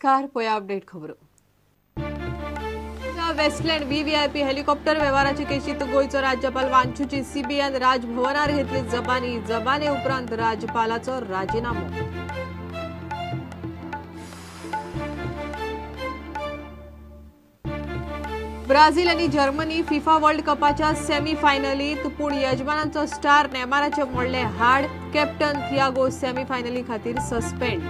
नमस्कार, पळया अपडेट खबरो. वेस्टलँड व्हीव्हीआयपी हेलिकॉप्टर व्यवहाराचे केशीत गोंयचो राज्यपाल वांचूची सीबीआयन राजभवनार घेतली जबानी. जबाने उपरांत राज्यपालाचो राजीनामो. ब्राझील आणि जर्मनी फिफा वर्ल्ड कपाच्या सेमीफायनलीत, पूण यजमानांचो स्टार नेमाराचे मोडले हाड. कॅप्टन थियागो सेमीफायनली खातीर सस्पेंड.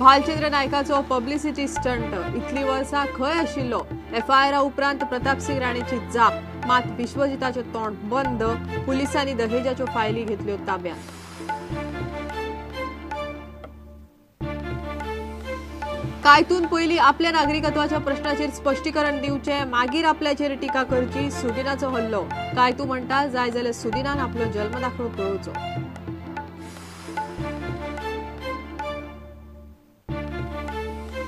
भालचंद्र नायकाचो पब्लिसिटी स्टंट, इतली वर्सां खंय आशिल्लो? एफआयआर उपरांत प्रतापसिंग राणेची जाप, मात विश्वजिताचें तोंड बंद. पुलिसांनी दहेजाच्यो फायली घेतल्यो ताब्यांत. कायतून पयलीं आपल्या नागरिकत्वाच्या प्रश्नाचेर स्पश्टीकरण दिवचें, मागीर आपल्याचेर टिका करची, सुदिनाचो हल्लो. कायतू म्हणटा जाय जाल्यार सुदिनान आपलो जल्म दाखलो पळोवचो.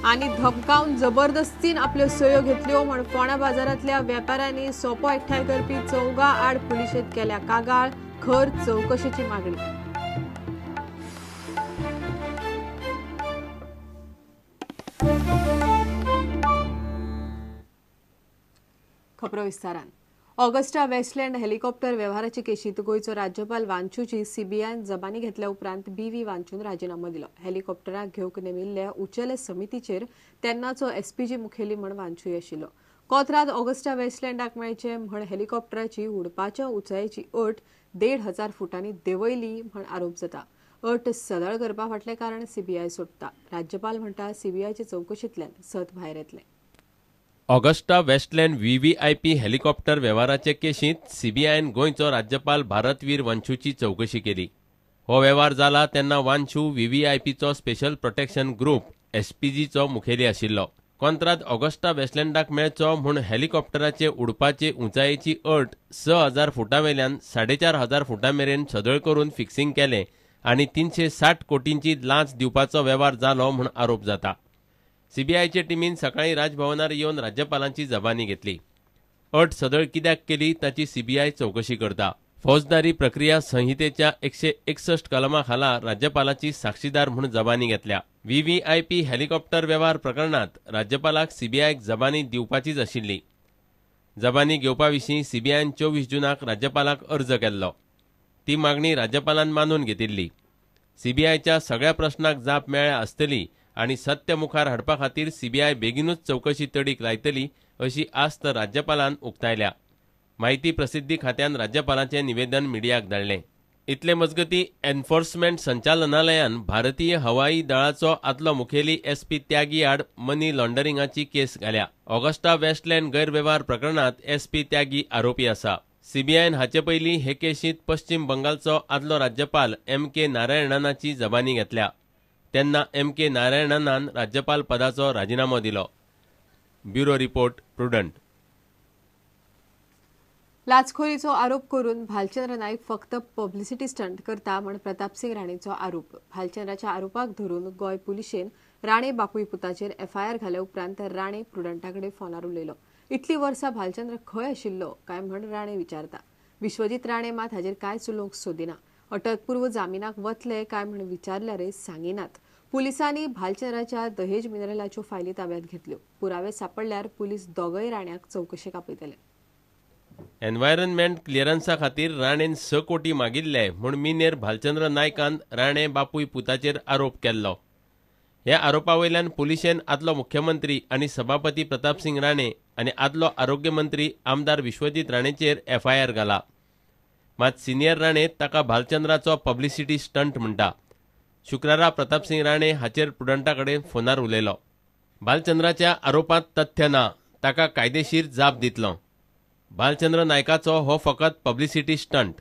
आनी धमकावन जबरदस्तीन आपल्यो सयो घेतल्यो म्हण फोंड्या बाजारांतल्या वेपाऱ्यांनी सोपो एकठांय करपी चौगा आड पुलिशेंत केल्या कागाळ. खर चवकशेची मागणी. खबरो विस्तारान. ऑगस्टा वेस्टलँड हेलिकॉप्टर व्यवहाराचे केशीत गोंयचो राज्यपाल वांचूची सीबीआयन जबानी घेतल्या उपरांत बीव्ही वांचून राजीनामो दिलो. हेलिकॉप्टराक घेवंक नेमिल्ल्या उचेले समितीचेर तेन्नाचो एसपीजी मुखेली म्हण वांचूय आशिल्लो. कोतरात ऑगस्टा वेस्टलँडाक मेळचे म्हण हेलिकॉप्टराची उडपाच्या उंचायेची अट 1500 फुटांनी देंवयली म्हण आरोप जाता. अट सदळ करपा फाटलें कारण सीबीआय सोदता. राज्यपाल म्हणटा सीबीआयचे चवकशेंतल्यान सत भायर येतलें. ऑगस्टा वेस्टलँड व्हीव्हीआयपी हेलिकॉप्टर वेव्हाराचे केशींत सीबीआयन गोंयचो राज्यपाल भारतवीर वांचूची चवकशी केली. हो वेव्हार जाला तेन्ना वांचू व्हीव्हीआयपीचो स्पेशल प्रोटेक्शन ग्रुप एसपीजीचो मुखेली आशिल्लो. कोंत्राद ऑगस्टा वेस्टलँडाक मेळचो म्हूण हेलिकॉप्टराचे उडपाचे उंचायेची अट 6000 फुटां वेल्यान 4500 फुटां मेरेन सदळ करून फिक्सिंग केलें आनी 360 कोटींची लांच दिवपाचो वेव्हार जालो म्हूण आरोप जाता. सीबीआयचे टिमीन सकाळी राजभवनार येवन राज्यपालांची जबानी घेतली. अट सदळ कित्याक केली ताची सीबीआय चवकशी करता. फौजदारी प्रक्रिया संहितेच्या 161 कलमा खाला राज्यपालाची साक्षीदार म्हूण जबानी घेतल्या. व्हीव्हीआयपी हेलिकॉप्टर वेव्हार प्रकरणांत राज्यपालाक सीबीआयक जबानी दिवपाचीच आशिल्ली. जबानी घेवपा विशीं सीबीआयन 24 जूनाक राज्यपालाक अर्ज केल्लो. ती मागणी राज्यपालान मानून घेतिल्ली. सीबीआयच्या सगळ्या प्रश्नाक जाप मेळ्ळ्या आसतली आनी सत्य मुखार हाडपा खातीर सीबीआय बेगीनूच चवकशी तडीक लायतली अशी आस्त राज्यपालान उक्तायल्या. माहिती प्रसिद्धी खात्यान राज्यपालाचें निवेदन मिडियाक धाडलें. इतले मजगती एन्फोर्समेंट संचालनालयान भारतीय हवाई दळाचो आदलो मुखेली एसपी त्यागी आड मनी लॉन्डरिंगाची केस घाल्या. ऑगस्टा वेस्टलँड गैरवेव्हार प्रकरणांत एसपी त्यागी आरोपी आसा. सीबीआयन हाचे पयलीं हे केशींत पश्चिम बंगालचो आदलो राज्यपाल एम के नारायणनाची जबानी घेतल्या. तेन्ना एम के नारायणनान राज्यपाल पदाचो राजीनामो दिलो. Bureau report, Prudent. लाचखोरीचो आरोप करून भालचंद्र नायक फक्त पब्लिसिटी स्टंट करता म्हण प्रतापसिंग राणेचो आरोप. भालचंद्राच्या आरोपाक धरून गोंय पुलिशेन राणे बापूय पुताचेर एफआयआर घाल्या उपरांत राणे प्रुडंटा कडेन फोनार उलयलो. इतली वर्सां भालचंद्र खंय आशिल्लो काय म्हण राणे विचारता. विश्वजीत राणे मात हाजेर कांयच उलोवंक सोदिना. अटकपूर्व जामिनाक वतले काय म्हण विचारल्यारय सांगिनात. पुलिसांनी भालचंद्राच्या दहेज मिनरलाच्यो फायली ताब्यात घेतल्यो. पुरावे सापडल्यार पुलीस दोगय राण्याक चवकशेक आपयतले. एन्व्हायरमेंट क्लियरन्सा खातीर राणेन 6 कोटी मागिल्ले म्हूण मिनेर भालचंद्र नायकान राणे बापूय पुताचेर आरोप केल्लो. ह्या आरोपा वयल्यान पुलिशेन आदलो मुख्यमंत्री आनी सभापती प्रतापसिंग राणे आनी आदलो आरोग्य मंत्री आमदार विश्वजीत राणेचेर एफआयआर घाला. मात सिनियर राणे ताका भालचंद्राचो पब्लिसिटी स्टंट म्हणटा. शुक्रारा प्रतापसिंग राणे हाचेर प्रुडंटा कडेन फोनार उलयलो. भालचंद्राच्या आरोपांत तथ्य ना, ताका कायदेशीर जाप दितलो. भालचंद्र नायकाचो हो फकत पब्लिसिटी स्टंट.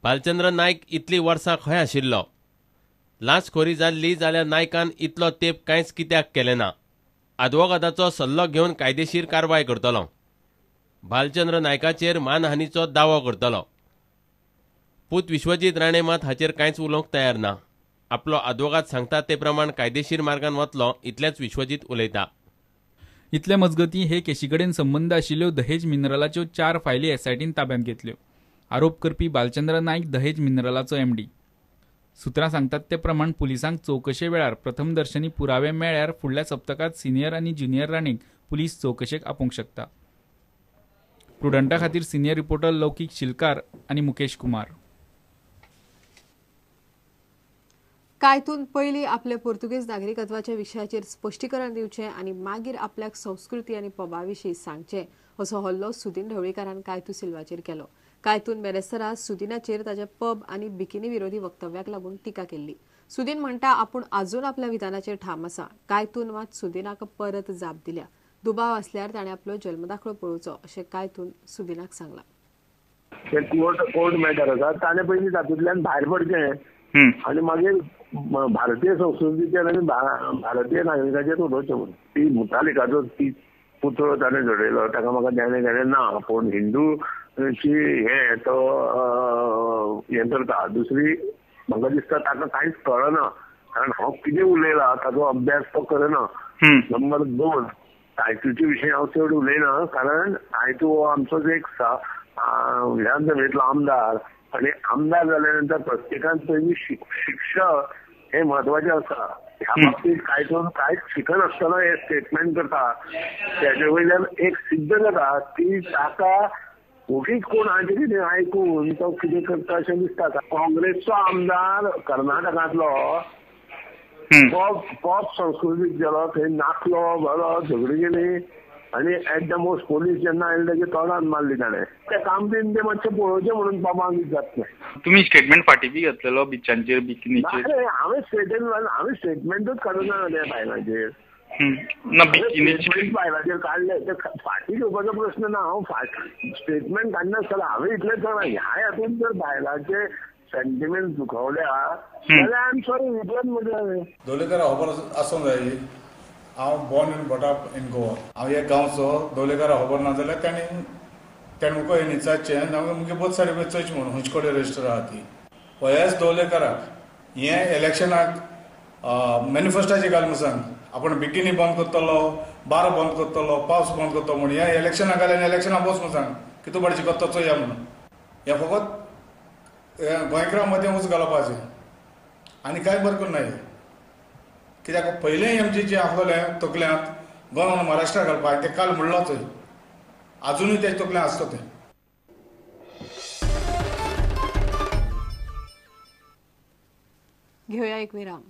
भालचंद्र नायक इतली वर्सां खंय आशिल्लो? लांचखोरी जाल्ली जाल्यार नायकान इतलो तेंप कांयच कित्याक केलें ना? आदवोगादाचो सल्लो घेवन कायदेशीर कारवाय करतलो. भालचंद्र नायकाचेर मानहानीचो दावो करतलो. पूत विश्वजीत राणे मात हाचेर कांयच उलोवंक तयार ना. आपलो आदवोगाद सांगता ते प्रमाण कायदेशीर मार्गान वतलो इतलेंच विश्वजीत उलयता. इतले मजगतीं हे केशी कडेन संबंद आशिल्ल्यो दहेज मिनरलाच्यो 4 फायली एसआयटीन ताब्यांत घेतल्यो. आरोप करपी बालचंद्र नायक दहेज मिनरलाचो एमडी. सूत्रां सांगतात ते प्रमाण पुलिसांक चवकशे वेळार प्रथमदर्शनी पुरावे मेळ्ळ्यार फुडल्या सप्तकांत सिनियर आनी ज्युनियर राणेक पुलीस चवकशेक आपोवंक शकता. प्रुडंटा खातीर सिनियर रिपोर्टर लौकीक शिलकार आनी मुकेश कुमार. कायतून पयलीं आपल्या पुर्तुगेज नागरिकत्वाच्या विशयाचेर स्पश्टीकरण दिवचें आनी मागीर आपल्याक संस्कृती आनी पबा विशीं सांगचें असो हल्लो सुदीन ढवळीकारान कायतू सिल्वाचेर केलो. कायतून बेरेस्तारा सुदिनाचेर ताच्या पब आनी बिकिनी विरोधी वक्तव्याक लागून टिका केल्ली. सुदीन म्हणटा आपूण आजून आपल्या विधानाचेर ठाम आसा. कायतून मात सुदिनाक परत जाप दिल्या. दुबाव आसल्यार ताणें आपलो जल्मदाखलो पळोवचो अशें कायतून सुदिनाक सांगलां. कोर्ट मॅटर आसा, ताणें पयलीं तातूंतल्यान भायर पडचें आनी मागीर भारतीय संस्कृतीचेर आनी भारतीय नागरिकाचेर उलोवचें म्हणून. ती मुतालिकाचो ती पुतळो ताणें घडयलो, ताका म्हाका देणें घेणें ना, पूण हिंदूची हें तो हें करता. दुसरी म्हाका दिसता ताका कांयच कळना, कारण हांव कितें उलयला ताचो अभ्यास तो करना. नंबर 2, कायतूचे विशयी हांव चड उलयना, कारण कायतू हो आमचोच एक विधानसभेंतलो आमदार आनी आमदार जाल्या नंतर प्रत्येकान पयलीं शिक्षक हें म्हत्वाचें आसा. ह्या बाबतींत कायतून कांयच शिकनासतना हें स्टेटमेंट करता, तेजे वयल्यान एक सिद्ध जाता की ताका ओगीच कोण हाचें कितें आयकून तो कितें करता अशें दिसता. काँग्रेसचो आमदार कर्नाटकांतलो पॉप संस्कृतीक गेलो, थंय नाचलो बरो, झगडी गेली आनी एट the most police जेन्ना आयले तेजे तोंडान मारली ताणें. त्या कामतीन ते मातशें पळोवचें म्हणून पबांक जातलें. तुमी स्टेटमेंट फाटीं बी घेतलेलो बिचांचेर बिकिनीचेर? हांवें स्टेटमेंट स्टेटमेंटूच काडूंक ना त्या बायलांचेर. बायलांचेर काडले ते फाटीं घेवपाचो प्रश्न ना. हांव स्टेटमेंट काडनासतना हांवें इतलेंच सांगलां, ह्या हातूंत जर बायलांचे सेंटिमेंट दुखवल्या जाल्यार I am sorry, इतलेंच म्हटलें हांवें. दवलेकर खबर आसूंक जाय. हांव born and brought up in Goa. हांव एक गांवचो. दवलेकारा खबर ना जाल्यार ताणें म्हाका हें निचाचें मुगे बोथ सायड चोयचें म्हणून खंयचे कडेन रजिस्टर आहा ती. हेच दवलेकाराक हें इलेक्शनाक मॅनिफेस्टाचेर घाल म्हूण सांग, आपूण बिकिनी बंद करतलो, बार बंद करतलो, पावस बंद करतलो म्हूण. हें इलेक्शनाक घालें आनी इलेक्शनाक बस म्हूण सांग कितू भाडची करता चोया म्हणून. हें फकत गोंयकारां मदें उच घालपाचें आनी कांय बरें करूं ना. कित्याक पयलें आमचें जें आसलें तकल्यांत गोंय म्हणून महाराष्ट्रा घालपाक तें काल म्हणलां थंय, आजुनूय तें तकल्यांत आसता तें. घेवया एक विराम.